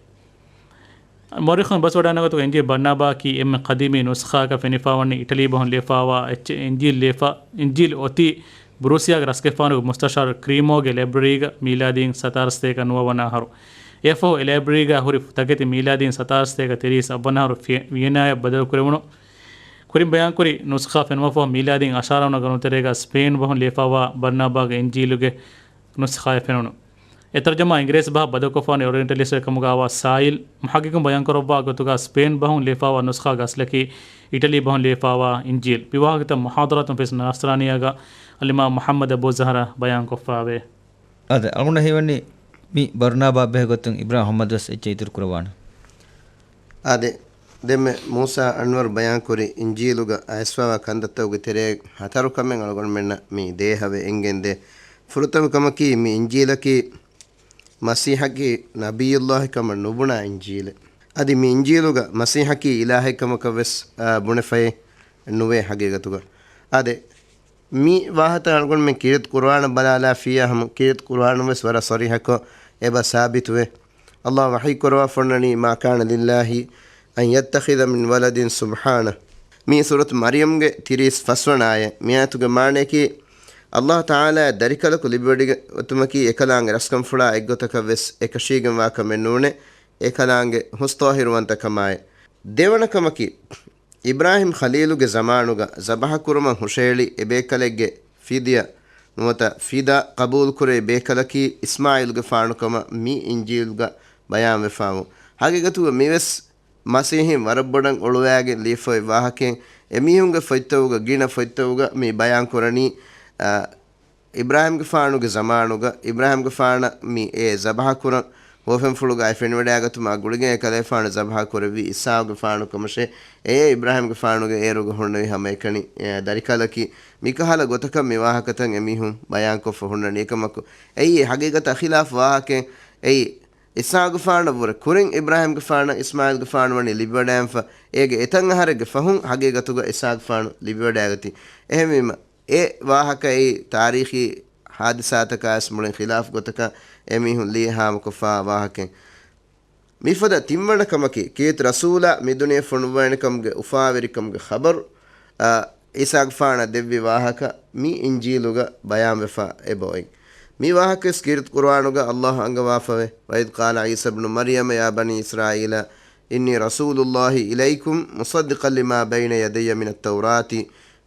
މުއައްރިޚުން ބަސްވަޑާނެ ގޮތުގަ އިންޖީލް ބަރްނާބާއަކީ އެންމެ ޤަދީމީ ނުސްޚާއަކަށް ފެނިފާވަނީ އިޓަލީ ބަހުން ލިޔެފާވާ އެއްޗެއް. އިންޖީލް ލިޔެފަ-، އިންޖީލް އޮތީ ބުރޫސިއާގެ ރަސްގެފާނުގެ މުސްތަޝާރު ކްރީމޯގެ ލައިބްރަރީގަ މީލާދީން ސަތާރަ ސަތޭކަ ނުވަ ވަނަ އަހަރު. އެއަށްފަހު އެ ލައިބްރަރީގަ ހުރި ތަކެތި މީލާދީން ސަތާރަ ސަތޭކަ ތިރީސް އަށް ވަނަ އަހަރު ފި-، ވިޔެނާއަށް ބަދަލުކުރެވުނު. ކުރިން ބަޔާންކުރި ނުސްޚާ ފެނުމަށްފަހު މީލާދީން އަށާރަ ވަނަ ގަރުނު ތެރޭގަ ސްޕެއިން ބަހުން ލިޔެފާވާ ބަރްނާބާގެ އިންޖީލުގެ ނުސްޚާއެއް ފެނުނު. އެ ތަރުޖަމާ އިނގިރޭސި ބަހަށް ބަދަލުކޮށްފާނެ އޮރިއެންޓަލިސްޓެއް ކަމުގައިވާ ސާއިލް. މުޙައްޤިޤުން ބަޔާންކުރައްވާ ގޮތުގަ ސްޕެއިން ބަހުން ލިޔެފާވާ ނުސްޚާގެ އަސްލަކީ އިޓަލީ ބަހުން ލިޔެފާވާ އިންޖީލް. މި ވާހަކަތައް މުޙާޟަރާތުން ފެށި ނަޞްރާނިއްޔާގަ އަލްއިމާމް މުޙައްމަދު އަބޫ ޒަހްރާ ބަޔާންކޮށްފާވޭ. އާދެ، އަޅުގަނޑަށް ހީވަނީ މި ބަރްނާބާ ބެހޭ ގޮތުން އިބްރާހިމް މުޙައްމަދުވެސް އެއްޗެއް އިތުރު ކުރައްވާނެ. އާދެ، ދެންމެ މޫސާ އަންވަރު ބަޔާންކުރި އިންޖީލުގަ އައިސްފާވާ ކަންތައްތަކުގެ ތެރޭ ހަތަރު ކަމެއް އަޅުގަނޑުމެންނަށް މި ދޭހަވެ އެނގެންދޭ. ފުރަތަމަ ކަމަކީ، މި އިންޖީލަކީ މަސީޙަކީ ނަބިއްޔުﷲ ކަމަށް ނުބުނާ އިންޖީލެއް. އަދި މި އިންޖީލުގަ މަސީޙަކީ އިލާހެއް ކަމަކަށް ވެސް، އާ، ބުނެފައެއް ނުވޭ ހަގީގަތުގަ. އާދެ، މި ވާހަކަ އަޅުގަނޑުމެން ކީރިތި ޤުރުއާނަށް ބަލާލާ ފިޔާ ހަމަ ކީރިތި ޤުރުއާނުން ވެސް ވަރަށް ޞަރީޙަކޮށް އެބަ ސާބިތުވޭ. ﷲ ވަޙީ ކުރައްވާފަ އޮންނަނީ، "ما كان لله أن يتخذ من ولد سبحانه." މީ ސޫރަތު މަރްޔަމްގެ ތިރީސް ފަސް ވަނަ އާޔަތް. މި އާޔަތުގެ މާނަޔަކީ، ﷲ ތަޢާލާ ދަރިކަލަކު ލިބިވަޑައިގަތުމަކީ އެކަލާނގެ ރަސްކަންފުޅާ އެއްގޮތަކަށް ވެސް އެކަށީގެންވާ ކަމެއް ނޫނޭ، އެކަލާނގެ ހުސް ޠާހިރުވަންތަކަމާއި. ދެވަނަ ކަމަކީ، އިބްރާހިމް ޚަލީލުގެ ޒަމާނުގަ ޒަބަޙަ ކުރުމަށް ހުށައެޅި އެބޭކަލެއްގެ ފިދިޔަ ނުވަތަ ފިދާ ޤަބޫލުކުރެވި ބޭކަލަކީ އިސްމާޢީލުގެފާނުކަމަށް މި އިންޖީލުގަ ބަޔާންވެފާވުން. ހަގީގަތުގަ މިވެސް މަސީޙީން ވަރަށް ބޮޑަށް އޮޅުވާގެން ލިޔެފައި ވާހަކައެއް. އެމީހުންގެ ފޮތްތަކުގަ، ގިނަ ފޮތްތަކުގަ މި ބަޔާންކުރަނީ، އާ، އިބްރާހިމްގެފާނުގެ ޒަމާނުގަ އިބްރާހިމްގެފާނަށް މި އެ ޒަބަޙަ ކުރަން ހުވަފެންފުޅުގައި ފެނިވަޑައިގަތުމާ ގުޅިގެން އެކަލޭފާނު ޒަބަޙަ ކުރެއްވީ އިސްޙާޤުގެފާނު ކަމަށޭ. އެއީ އިބްރާހިމްގެފާނުގެ އޭރުގަ ހުންނެވި ހަމައެކަނި، އެ، ދަރިކަލަކީ. މިކަހަލަ ގޮތަކަށް މި ވާހަކަތައް އެމީހުން ބަޔާންކޮށްފަ ހުންނަނީ. އެކަމަކު، އެއީ ހަގީގަތަށް ޚިލާފު ވާހަކައެއް. އެއީ އިސްޙާޤުގެފާނަށްވުރެ ކުރިން އިބްރާހިމްގެފާނަށް އިސްމާޢީލްގެފާނު ވަނީ ލިބިވަޑައިގެންފަ. އޭގެ އެތައް އަހަރެއްގެ ފަހުން ހަގީގަތުގަ އިސްޙާޤުގެފާނު ލިބިވަޑައިގަތީ. އެހެންވީމަ، އެ ވާހަކައީ ތާރީޚީ ހާދިސާތަކާވެސް މުޅިން ޚިލާފު ގޮތަކަށް އެމީހުން ލިޔެހާމަކޮށްފާ ވާހަކައެއް. މިފަދަ ތިންވަނަ ކަމަކީ، ކީރިތި ރަސޫލާ މި ދުނިޔެ ފޮނުއްވައިގެން ކަމުގެ އުފާވެރިކަމުގެ ޚަބަރު، އާ، އީސާގެފާނަށް ދެއްވި ވާހަކަ މި އިންޖީލުގަ ބަޔާންވެފަ އެބައޮތް. މި ވާހަކަވެސް ކީރިތި ޤުރުއާނުގަ ﷲ އަންގަވާފަވޭ، "وإذ قال عيسى ابن مريم يا بني إسرائيل إني رسول الله إليكم مصدقا لما بين يدي من التوراة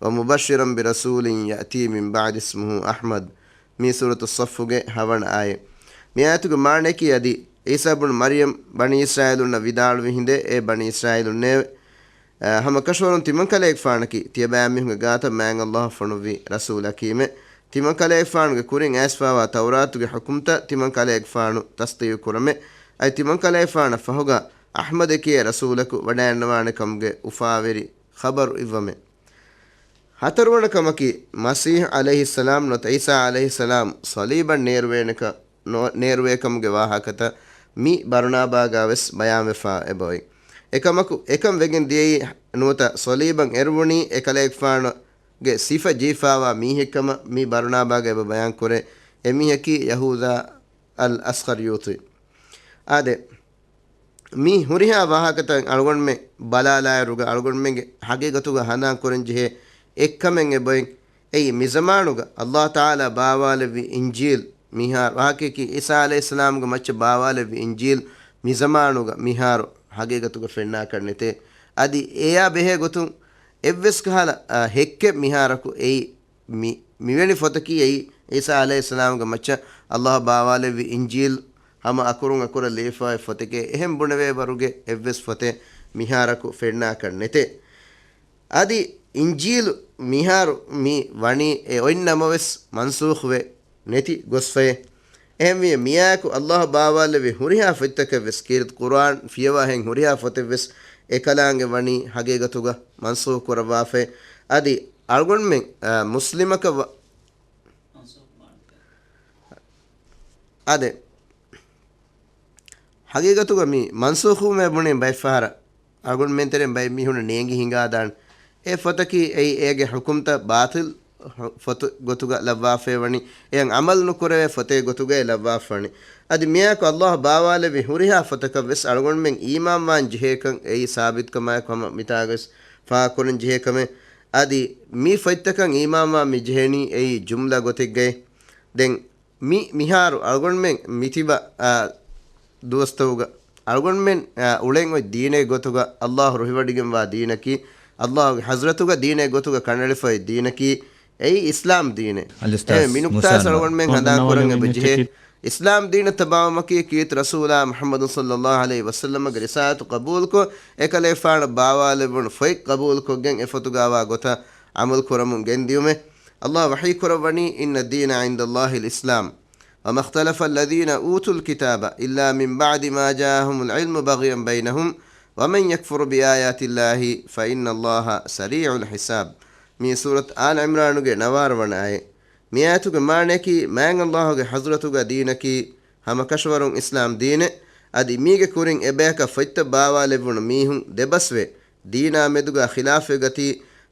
ومبشرا برسول يأتي من بعدي اسمه أحمد." މީ ސޫރަތު ޞައްފުގެ ހަވަނަ އާޔަތް. މި އާޔަތުގެ މާނައަކީ އަދި ޢީސާ ބުނު މަރްޔަމް ބަނީ އިސްރާއީލުންނަށް ވިދާޅުވި ހިނދެއް، އޭ ބަނީ އިސްރާއީލުންނޭވެ! އަ، ހަމަ ކަށަވަރުން ތިމަން ކަލޭގެފާނަކީ ތިޔަބައިމީހުންގެ ގާތަށް މާތް ﷲ ފޮނުއްވި ރަސޫލަކީމެ. ތިމަން ކަލޭގެފާނުގެ ކުރިން އައިސްފާވާ ތައުރާތުގެ ޙުކުމްތައް ތިމަން ކަލޭގެފާނު ތަޞްދީޤު ކުރަމެ. އަދި ތިމަން ކަލޭގެފާނަށް ފަހުގަ އަޙްމަދެކޭ ރަސޫލަކު ވަޑައިގަންނަވާނެ ކަމުގެ އުފާވެރި ޚަބަރު އިއްވަމެ. ހަތަރުވަނަ ކަމަކީ، މަސީޙް ޢަލައިހިއްސަލާމް ނުވަތަ ޢީސާ ޢަލައިހިއްސަލާމް ޞަލީބަށް ނޭރުވޭނެކަ-، ނޯ-، ނޭރުވޭކަމުގެ ވާހަކަތައް މި ބަރުނާބާގާވެސް ބަޔާންވެފާ އެބައޮތް. އެކަމަކު، އެކަން ވެގެން ދިޔައީ ނުވަތަ ޞަލީބަށް އެރުވުނީ އެކަލޭގެފާނުގެ ސިފަ ޖެހިފާވާ މީހެއްކަމަށް މި ބަރުނާބާގަ އެބަ ބަޔާންކުރޭ. އެމީހަކީ ޔަހޫޛާ އަލް އަޞްޚަރިޔޫޠީ. އާދެ، މި ހުރިހާ ވާހަކަތައް އަޅުގަނޑުމެން ބަލާލާއިރުގަ އަޅުގަނޑުމެންގެ ހަގީގަތުގަ ހަނދާން ކުރަން ޖެހޭ އެއްކަމެއް އެބައޮތް. އެއީ މިޒަމާނުގަ އައްލާހު ތަޢާލާ ބާވާލެއްވި އިންޖީލް މިހާރު، ވާހަކައަކީ ޢީސާ ޢަލައިހިއްސަލާމްގެ މައްޗަށް ބާވާލެއްވި އިންޖީލް މިޒަމާނުގަ މިހާރު ހަގީގަތުގަ ފެންނާކަށް ނެތޭ. އަދި އެޔާ ބެހޭ ގޮތުން އެއްވެސް ކަހަލަ، އަ، ހެއްކެއް މިހާރަކު އެއީ މި، މިވެނި ފޮތަކީ އެއީ ޢީސާ ޢަލައިހިއްސަލާމްގެ މައްޗަށް އައްލާހު ބާވާލެއްވި އިންޖީލް ހަމަ އަކުރުން އަކުރަށް ލިޔެފައި ފޮތެކޭ. އެހެން ބުނެވޭ ވަރުގެ އެއްވެސް ފޮތެއް މިހާރަކު ފެންނާކަށް ނެތޭ. އަދި އިންޖީލު މިހާރު މި ވަނީ އެ އޮތް ނަމަވެސް މަންސޫޚުވެ ނެތި ގޮސްފައޭ. އެހެންވިޔަ މިއާއެކު އައްލާހު ބާވާލެއްވި ހުރިހާ ފޮތްތަކެއްވެސް، ކީރިތި ޤުރުއާން ފިޔަވާހެން ހުރިހާ ފޮތެއްވެސް އެކަލާނގެ ވަނީ ހަގީގަތުގަ މަންސޫޚު ކުރައްވާފައޭ. އަދި އަޅުގަނޑުމެން، އާ، މުސްލިމަކަށް ވަ-، އާދެ، ހަގީގަތުގަ މި މަންސޫޚުވުމޭ ބުނީ ބައެއްފަހަރަށް އަޅުގަނޑުމެން ތެރެއިން ބައެއް މީހުންނަށް ނޭނގި ހިނގާދާނެ. އެ ފޮތަކީ އެއީ އޭގެ ޙުކުމްތައް ބާޠިލް ފޮތު ގޮތުގަ ލައްވާފައިވަނީ، އެޔަށް ޢަމަލު ނުކުރެވޭ ފޮތެއް ގޮތުގައި ލައްވާފަވަނީ. އަދި މިއާއެކު އައްލާހު ބާވާލެއްވި ހުރިހާ ފޮތަކަށްވެސް އަޅުގަނޑުމެން އީމާންވާން ޖެހޭކަން އެއީ ސާބިތުކަމާއެކު ހަމަ މިތާގަވެސް ފާހަގަކުރަން ޖެހޭ ކަމެއް. އަދި މި ފޮތްތަކަށް އީމާންވާން މި ޖެހެނީ އެއީ ޖުމްލަ ގޮތެއްގައި. ދެން މި މިހާރު އަޅުގަނޑުމެން މިތިބަ، އާ، ދުވަސްތަކުގަ އަޅުގަނޑުމެން، އާ، އުޅެން އޮތް ދީނެއް ގޮތުގަ އައްލާހު ރުހިވޮޑިގެންވާ ދީނަކީ، އައްލާހުގެ ޙަޟްރަތުގަ ދީނެއް ގޮތުގަ ކަނޑައެޅިފައި ދީނަކީ، އެއީ އިސްލާމް ދީނެއް. އަލްއުސްތާޛް އެހެން މި ނުކްތާސް މޫސާ އަންވަރު. އަޅުގަނޑުމެން ހަނދާން ކުރަން އެބަ ޖެހޭ. އިސްލާމް ދީނަށް ތަބާވުމަކީ ކީރިތި ރަސޫލާ މުޙައްމަދު ޞައްލައްލާހު ޢަލައިހި ވަސައްލަމަގެ ރިސާލަތު ޤަބޫލުކޮށް، އެކަލޭފާނަށް ބާވާލެއްވުނު ފޮތް ޤަބޫލުކޮށްގެން އެ ފޮތުގައިވާ ގޮތަށް ޢަމަލު ކުރަމުން ގެންދިޔުމެއް. އައްލާހު ވަޙީ ކުރައްވަނީ، إن الدين عند الله الإسلام وما اختلف الذين أوتوا الكتاب إلا من بعد ما جاءهم العلم بغيا بينهم ومن يكفر بآيات الله فإن الله سريع الحساب. މީ ސޫރަތު އާލް ޢިމްރާނުގެ ނަވާރަ ވަނަ އާޔަތް. މި އާޔަތުގެ މާނައަކީ، މާތް އައްލާހުގެ ޙަޟްރަތުގަ ދީނަކީ ހަމަކަށަވަރުން އިސްލާމް ދީނެއް. އަދި މީގެ ކުރިން އެބަޔަކަށް ފޮތްތައް ބާވާލެއްވުނު މީހުން ދެބަސްވެ، ދީނާ މެދުގަ ޚިލާފްވެގަތީ،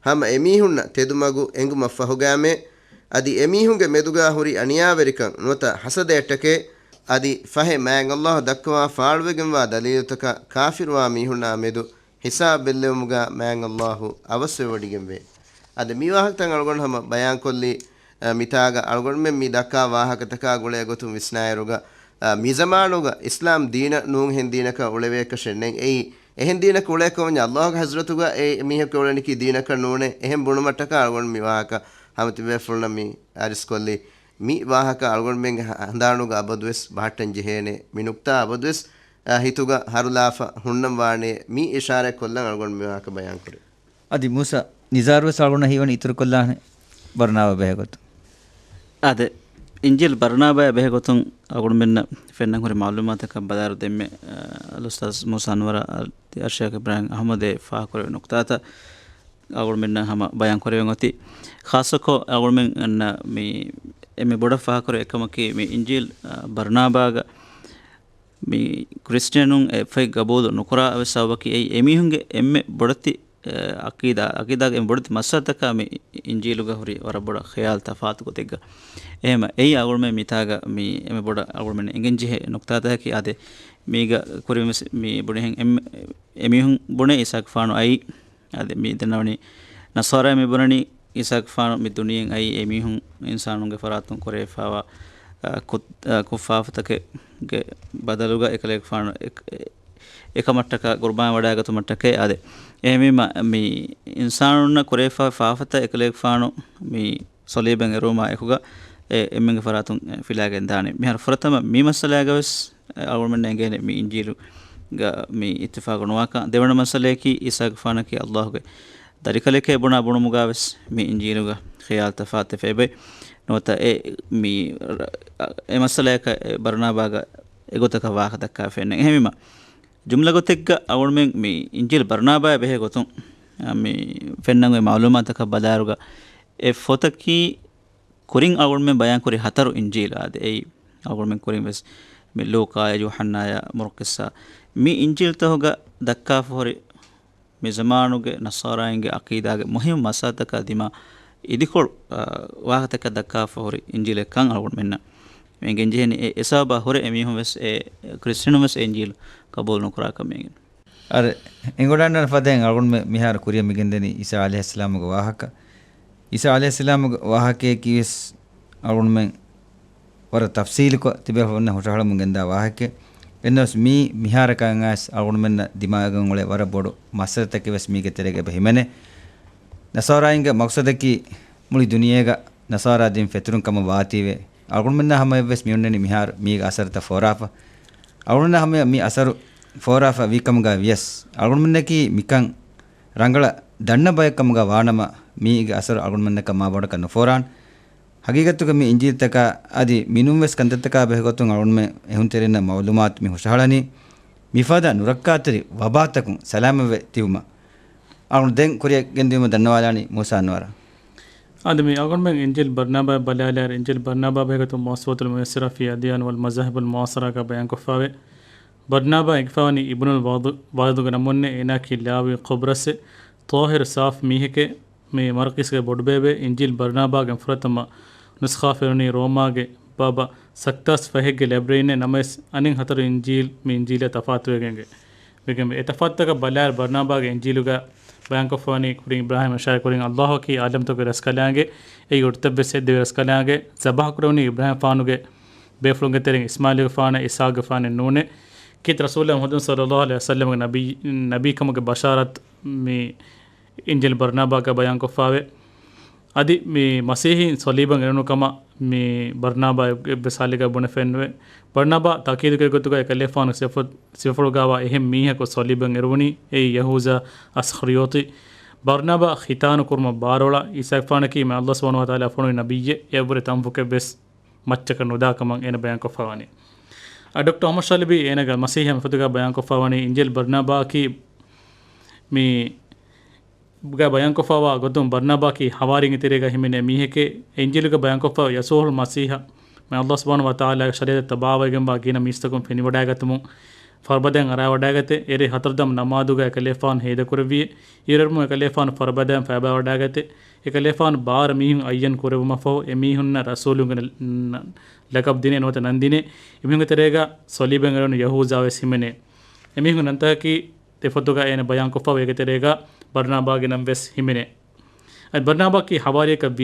ހަމަ އެމީހުންނަށް ތެދުމަގު އެނގުމަށް ފަހުގައިމޭ. އަދި އެމީހުންގެ މެދުގަ ހުރި އަނިޔާވެރިކަން ނުވަތަ ޙަސަދަޔަށްޓަކައި، އަދި ފަހެ މާތް އައްލާހު ދައްކަވާ ފާޅުވެގެންވާ ދަލީލުތަކަށް ކާފިރުވާ މީހުންނާ މެދު ހިސާބު ބެއްލެވުމުގަ މާތް އައްލާހު އަވަސްވެވޮޑިގެންވޭ. އަދި މި ވާހަކަތައް އަޅުގަނޑު ހަމަ ބަޔާންކޮށްލީ، އަ، މިތާގަ އަޅުގަނޑުމެން މި ދައްކާ ވާހަކަތަކާ ގުޅޭ ގޮތުން ވިސްނާއިރުގަ، އަ، މިޒަމާނުގަ އިސްލާމް ދީނަށް ނޫން އެހެން ދީނަކަށް އުޅެވޭކަށެއް ނެތް. އެއީ އެހެން ދީނަކަށް އުޅޭކަމަށް އައްލާހުގެ ޙަޟްރަތުގަ އެ މީހަކު އުޅެނީކީ ދީނަކަށް ނޫނޭ. އެހެން ބުނުމަށްޓަކާ އަޅުގަނޑު މި ވާހަކަ ހަމަ ތިބޭފުޅުންނަށް މި އަރިސްކޮށްލީ. މި ވާހަކަ އަޅުގަނޑުމެންގެ ހަ-، ހަނދާނުގަ އަބަދުވެސް ބަހައްޓަން ޖެހޭނެ. މި ނުކްތާ އަބަދުވެސް، އަ، ހިތުގަ ހަރުލާފަ ހުންނަން ވާނެ. މި އިޝާރާތް ކޮށްލަން އަޅުގަނޑު މި ވާހަކަ ބަޔާންކުރޭ. އަދި މޫސާ ނިޒާރުވެސް އަޅުގަނޑަށް ހީވަނީ އިތުރުކޮށްލާނެ ބަރުނާބާ ބެހޭގޮތުން. އާދެ، އިންޖީލް ބަރުނާބާޔާ ބެހޭގޮތުން އަޅުގަނޑުމެންނަށް ފެންނަން ހުރި މަޢުލޫމާތަކަށް ބަލާއިރު ދެންމެ، އަ، އަލްއުސްތާޛް މޫސާ އަންވަރާ އަދި އައްޝައިޚް އިބްރާހީމް އަޙްމަދޭ ފާހަގަކުރެއްވި ނުކްތާތައް އަޅުގަނޑުމެންނަށް ހަމަ ބަޔާން ކުރެވެން އޮތީ. ޚާއްޞަކޮށް އަޅުގަނޑުމެން އަންނަ މި އެންމެ ބޮޑަށް ފާހަގަކުރެވޭ އެއްކަމަކީ މި އިންޖީލް، އަ، ބަރުނާބާގަ މި ކްރިސްޓިއަނުން އެ ފޮތް ގަބޫލު ނުކުރާ އެއް ސަބަބަކީ އެއީ އެމީހުންގެ އެންމެ ބޮޑެތި، އެ، އަޤީދާ، އަޤީދާގެ އެންމެ ބޮޑެތި މައްސަލަތަކާ މި އިންޖީލުގަ ހުރި ވަރަށް ބޮޑަށް ޚިޔާލު ތަފާތު ގޮތެއްގަ. އެހެން އެއީ އަޅުގަނޑުމެން މިތާގަ މި އެންމެ ބޮޑަށް އަޅުގަނޑުމެން އެނގެން ޖެހޭ ނުކްތާތަކަކީ. އާދެ، މީގަ ކުރިންވެސް މި ބުނިހެން އެންމެ، އެމީހުން ބުނޭ އީސާގެފާނު އައީ އާދެ، މި ދެންނެވި ނަޞާރާ މި ބުނަނީ އީސާގެފާނު މި ދުނިޔެއިން އައީ އެމީހުން އިންސާނުންގެ ފަރާތުން ކުރެވިފާވާ، އަ، ކު-، އަ، ކުށްފާފަތަކެއްގެ ބަދަލުގަ އެކަލޭގެފާނު އެ-، އެ-، އެކަމަށްޓަކާ ގުރުބާން ވަޑައިގަތުމަށްޓަކައި. އާދެ، އެހެންވީމަ މި އިންސާނުންނަށް ކުރެވިފާ ފާފަތައް އެކަލޭގެފާނު މި ޞަލީބަށް އެރުވުމާ އެކުގަ އެ-، އެންމެންގެ ފަރާތުން ފިލާގެން ދާނެ. މިހާރު ފުރަތަމަ މި މައްސަލާގަވެސް އަޅުގަނޑުމެންނަށް އެނގޭނެ މި އިންޖީލުގަ މި އިއްތިފާގު ނުވާކަން. ދެވަނަ މައްސަލަޔަކީ އީސާގެފާނަކީ އައްލާހުގެ ދަރިކަލެކޭ ބުނާ ބުނުމުގަވެސް މި އިންޖީލުގަ ޚިޔާލު ތަފާތު އެބައޮތް. ނުވަތަ އެ މި ރ-، އެ މައްސަލަޔަކަށް އެ ބަރުނާބާގަ އެގޮތަކަށް ވާހަކަ ދައްކާފައެއް ނެތް. އެހެންވީމަ، ޖުމްލަ ގޮތެއްގަ އަޅުގަނޑުމެން މި އިންޖީލް ބަރުނާބާޔާ ބެހޭ ގޮތުން، އަ، މި ފެންނަން އޮތް މަޢުލޫމާތަކަށް ބަލާއިރުގަ އެ ފޮތަކީ ކުރިން އަޅުގަނޑުމެން ބަޔާންކުރި ހަތަރު އިންޖީލް އާދެ، އެއީ އަޅުގަނޑުމެން ކުރިން ވެސް މި ލޫކާޔާ، ޔޫޙަންނާޔާ، މަރްކުސްއާ، މި އިންޖީލުތަކުގަ ދައްކާފަ ހުރި މި ޒަމާނުގެ ނަޞާރާއިންގެ ޢަޤީދާގެ މުހިއްމު މައްސަލަތަކާ ދިމާ އިދިކޮޅު، އާ، ވާހަކަތަކެއް ދައްކާފަ ހުރި އިންޖީލެއް ކަން އަޅުގަނޑުމެންނަށް މި އެނގެން ޖެހެނީ. އެ، އެ ސަބަބާ ހުރެ އެމީހުން ވެސް، އެ ކްރިސްޓިއަނުން ވެސް އެ އިންޖީލު ޤަބޫލު ނުކުރާކަމަށް އެނގެން. އަދި އެނގިވަޑައިގަންނަވާ ފަދައިން އަޅުގަނޑުމެން މިހާރު ކުރިއަށް މިގެންދަނީ އީސާ ޢަލައިހިއްސަލާމުގެ ވާހަކަ. އީސާ ޢަލައިހިއްސަލާމުގެ ވާހަކަޔަކީ ވެސް އަޅުގަނޑުމެން ވަރަށް ތަފްޞީލުކޮށް ތިބޭފުޅުންނަށް ހުށަހަޅަމުން ގެންދާ ވާހަކައެއް. އެހެންނަމަވެސް މީ މިހާރަކަށް އައިސް އަޅުގަނޑުމެންނަށް ދިމާވެގެން އުޅޭ ވަރަށް ބޮޑު މައްސަލަތަކެއް ވެސް މީގެ ތެރޭގަ އެބަ ހިމެނޭ. ނަޞާރާއިންގެ މަޤްޞަދަކީ މުޅި ދުނިޔޭގަ ނަޞާރާ ދީން ފެތުރުން ކަމަށް ވާތީވެ، އަޅުގަނޑުމެންނާ ހަމަޔަށްވެސް މިއޮންނަނީ މިހާރު މީގެ އަސަރުތައް ފޯރާފަ. އަޅުގަނޑުމެންނާ ހަމަޔަށް މި އަސަރު ފޯރާފަ ވީ ކަމުގަ ވިޔަސް، އަޅުގަނޑުމެންނަކީ މިކަން ރަނގަޅަށް ދަންނަ ބައެއް ކަމުގަ ވާނަމަ، މީގެ އަސަރު އަޅުގަނޑުމެންނަކަށް މާ ބޮޑަކަށް ނުފޯރާނެ. ހަގީގަތުގަ މި އިންޖީލްތަކާ އަދި މިނޫންވެސް ކަންތައްތަކާ ބެހޭގޮތުން އަޅުގަނޑުމެން އެހުންތެރިންނަށް މަޢުލޫމާތު މި ހުށަހަޅަނީ، މިފަދަ ނުރައްކާތެރި ވަބާތަކުން ސަލާމަތްވެ ތިބުމަށް. އަޅުގަނޑު ދެން ކުރިއަށް ގެންދިއުމަށް ދަންނަވާލާނީ މޫސާ އަންވަރަށް. އަދި މި އަޅުގަނޑުމެން އިންޖީލް ބަރްނާބާ ބަލާލާއިރު، އިންޖީލް ބަރްނާބާ ބެހޭގޮތުން މުއައްސަސަތުލް މުޔައްސަރާ ފީ އަދްޔާން ވަލް މަޒާހިބުލް މުޢާޞަރާގަ ބަޔާންކޮށްފައިވޭ. ބަރްނާބާ އެނގިފަވަނީ އިބްނުލް ވައްދު، ވައްދުގެ ނަމުންނޭ، އޭނާއަކީ ލާވީ ޤުބްރަސްއެއް، ޠާހިރު ސާފު މީހެކޭ. މި މަރްޤީސްގެ ބޮޑުބޭބެ އިންޖީލް ބަރްނާބާގެ ފުރަތަމަ ނުސްޚާ ފެނުނީ ރޯމާގެ ބަބަ ސައްކްތާސް ފަހެއްގެ ލައިބްރަރީންނޭ. ނަމަވެސް އަނެއް ހަތަރު އިންޖީލް މި އިންޖީލާ ތަފާތުވެގެންގެ ވެގެންވޭ. އެ ތަފާތުތަކަށް ބަލާއިރު ބަރްނާބާގެ އިންޖީލުގަ ބަޔާންކޮށްފަވަނީ ކުރިން އިބްރާހީމް އިޝާރާތް ކުރިން ﷲ އަކީ ޢާލަމްތަކުގެ ރަސްކަލާނގެ، އެއީ އޮޑިތައްވެސް އެއްދެވި ރަސްކަލާނގެ. ޒަބަޙު ކުރެވުނީ އިބްރާހީމް ފާނުގެ ބޭފުޅުންގެ ތެރެއިން އިސްމާޢީލުގެފާނެއް، އިސްޙާޤުގެފާނެއް ނޫނޭ. ކީރިތި ރަސޫލާ މުޙައްމަދު ޞައްލައްލާހު ޢަލައިހި ވަސައްލަމްގެ ނަބީ، ނަބީކަމުގެ ބަޝާރަތު މި އިންޖީލް ބަރްނާބާގަ ބަޔާންކޮށްފައިވޭ. އަދި މި މަސީޙީން ޞަލީބަށް އެރުނު ކަމަށް މި ބަރްނާބާ އެއްވެސް ޙާލެއްގަ ބުނެފައެއްނުވޭ. ބަރްނާބާ ތައުކީދުކުރި ގޮތުގައި އެކަލޭފާނު ސިފަ-، ސިފަފުޅުގައިވާ އެހެން މީހަކު ޞަލީބަށް އެރުވުނީ އެއީ ޔަހޫޒާ އަސްޚަރިޔޫޠީ. ބަރްނާބާ ޚިތާނު ކުރުމަށް ބާރުއަޅާ އީސާގެފާނަކީ މި ﷲ ސުބްޙާނަހޫ ވަތަޢާލާ ފޮނުވި ނަބިއްޔެއް އެއަށްވުރެ ތަންފުކެއްވެސް މައްޗަކަށް ނުދާކަމަށް އޭނަ ބަޔާންކޮށްފައިވަނީ. އަ، ޑޮކްޓަރ އަޙްމަދު ޝާލިބީ އޭނާގެ މަސީޙީ މަތްފުތުގަ ބަޔާންކޮށްފައިވަނީ އިންޖީލް ބަރްނާބާއަކީ މި ގަ ބަޔާންކޮށްފައިވާ ގޮތުން ބަރްނާބާއަކީ ޙަވާރީންގެ ތެރޭގަ ހިމެނޭ މީހެކޭ. އިންޖީލުގަ ބަޔާންކޮށްފައިވާ ޔަސޫޢުލް މަސީޙަށް މި ﷲ ސުބްޙާނަހޫ ވަތަޢާލާގެ ޝަރީޢަތް ތަބާވެގެންވާ ގިނަ މީސްތަކުން ފެނިވަޑައިގަތުމުން ފަރުބަދައިން އަރާވަޑައިގަތޭ. އެރޭ ހަތަރުދަމް ނަމާދުގަ އެކަލޭފާނު ހޭދަކުރެއްވިއޭ. އިރުއެރުމުން އެކަލޭފާނު ފަރުބަދައިން ފައިބައިވަޑައިގަތޭ. އެކަލޭފާނު ބާރަ މީހުން އައްޔަން ކުރެއްވުމަށްފަހު އެމީހުންނަށް ރަސޫލުންގެ ނަ-، ނަ-، ލަޤަބް ދިނޭ ނުވަތަ ނަން ދިނޭ. އެމީހުންގެ ތެރޭގަ ޞަލީބަށް އެރުނު ޔަހޫޒާވެސް ހިމެނޭ. އެމީހުންގެ ނަންތަކަކީ ދެ ފޮތުގަ އޭނަ ބަޔާންކޮށްފައި އޭގެ ތެރޭގަ ބަރްނާބާގެ ނަން ވެސް ހިމެނޭ. އަދި ބަރްނާބާއަކީ ޙަވާރީއަކަށް